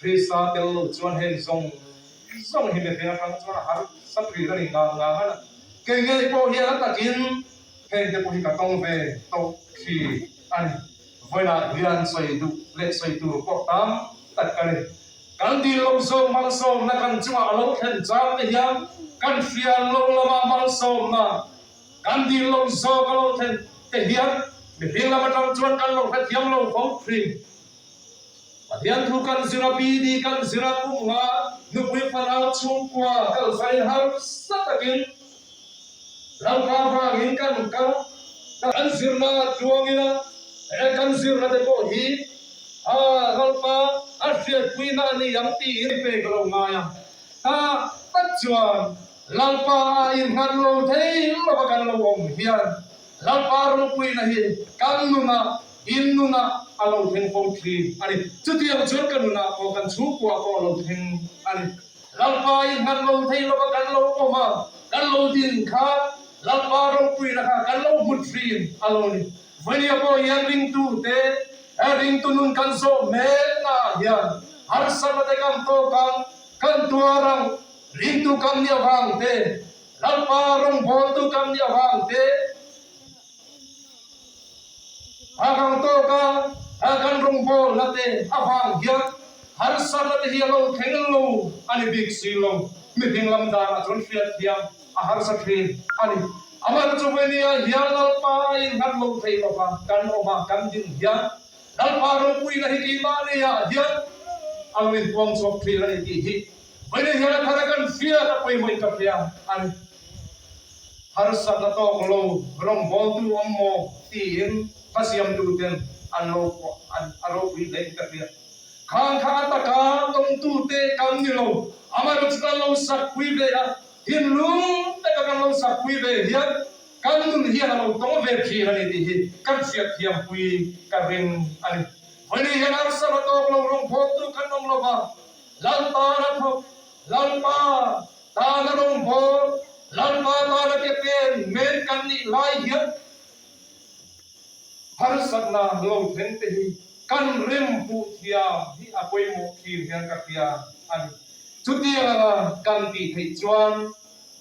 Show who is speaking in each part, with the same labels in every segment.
Speaker 1: Krista tel lo chuan heng zawng zawng hi mihring atang chuan a harsa thin a ni ngang ngang a. Kei ngei pawh hian a takin heng te pawh hi ka tawng ve tawh thin a ni. Vawiinah hian sawi duh leh sawi tur pawh tam tak ka ni. Kan dil lo zawk malsawmna kan chungah a lo thlen chang te hian kan hrial lo lamah malsawmna kan dil lo zawk a lo thlen te hian mihring lam atang chuan kan lo hrethiam lo fo thin. Pathian thu kan zir a, BD kan zir a, kum nga nupui fanau chhungkua kalsain harsa takin Lalpa vangin kan kal. Kan zirna tluangin a, he kan zirna te pawh hi a Lalpa a hriatpuina a ni ang tiin pek a lo ngai a. Tah tak chuan Lalpa a innghat lo thei lova kan lo awm hian Lalpa ropuina hi kan nunah, in nunah a lo thleng fo thin a ni. Chutiang chuan ka nunah pawh, kan chhungkuah pawh a lo thleng a ni. Lalpa i nghat lo thei lova kan lo awm a, kan lo din kha Lalpa ropuina kha kan lo hmu thin a lo ni. Vawinia pawh hian ringtute he ringtu nun kan zawh meknaah hian harsatna te kan tawk ang, kan tuar ang, ringtu kan nih avang te, Lalpa rawngbawltu kan nih avang te, a kang tawk a, a kan rawngbawlna te avang hian harsatna te hi a lo thleng lo a ni bik si lo. Mihring lam danah chuan hriatthiam a harsa thin a ni. Amah chu Vainia hian Lalpa a innghat lo thei lova kan awm a, kan din hian Lalpa ropuina hi keimahniah hian a lo inpuang chhuak thin a ni tih hi Vawiin hian a thar a kan hriat a pawimawh ka hria a ni. Harsatna tawk lo rawngbawltu awm maw tiin hla siamtu ten an lo phuah a ropui hle in ka hria. Khang kha a taka tawngtute kan ni lo, amaherawhchu chu kan lo sakpui ve a, thinlung taka kan lo sakpui ve hian kan nun hian a lo tawng ve thin a ni tih hi kan hriatthiampui ka ring a ni. Vawiin hian harsatna tawk lo rawngbawltu kan awm lo va, Lalpa na thawk, Lalpa tana rawngbâwl, Lalpa tana ke pen men kan nih lai hian harsatna lo thleng te hi kan rem hmuh thiam hi a pawimawh thin hian ka hria a ni. Chutiang anga kan tih theih chuan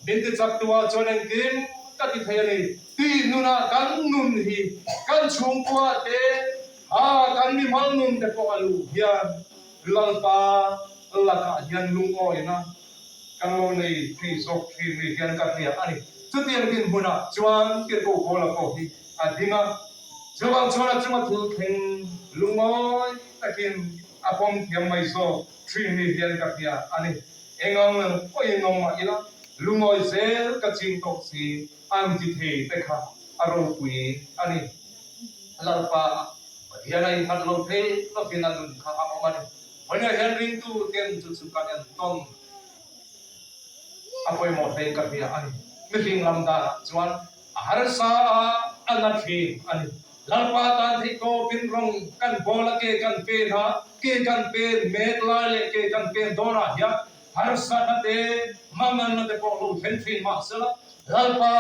Speaker 1: min ti chak tu ah chuan engkim ka ti thei a ni tih nunah kan nun hi kan chhungkua te a kan mimal nun te pawh a luh hian Lalpa lakah hian lungawina kan lo nei thei zawk thin ni hian ka hria a ni. Chutiang dinhmunah chuan Tirhkoh Paula pawh hi a ding a, chuvang chuan a chunga thil thleng lungawi takin a pawm thiam mai zawk thin ni hian ka hria a ni. Engang pawhin awm mah ila, lungawi zel ka ching tawk si an ti thei te kha a ropui a ni. Lalpa Pathian a innghat lo thei lovin a nun kha a awm a ni. Vawiinah hian ringtu ten chu chu kan entawn a pawimawh hlein ka hria a ni. Mihring lam danah chuan a harsa a, a na thin a ni. Lalpa tan theihtawpin rawng kan bawl a, ke kan pen a, ke kan pen mek lai leh ke kan pen dawnah hian harsatna te, manganna te pawh lo thlen thin mahsela Lalpa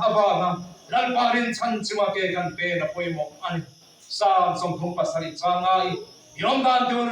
Speaker 1: avanga Lalpa rinchhan chunga ke kan pen a pawimawh a ni. Psalm 37 changa i awm dan tur.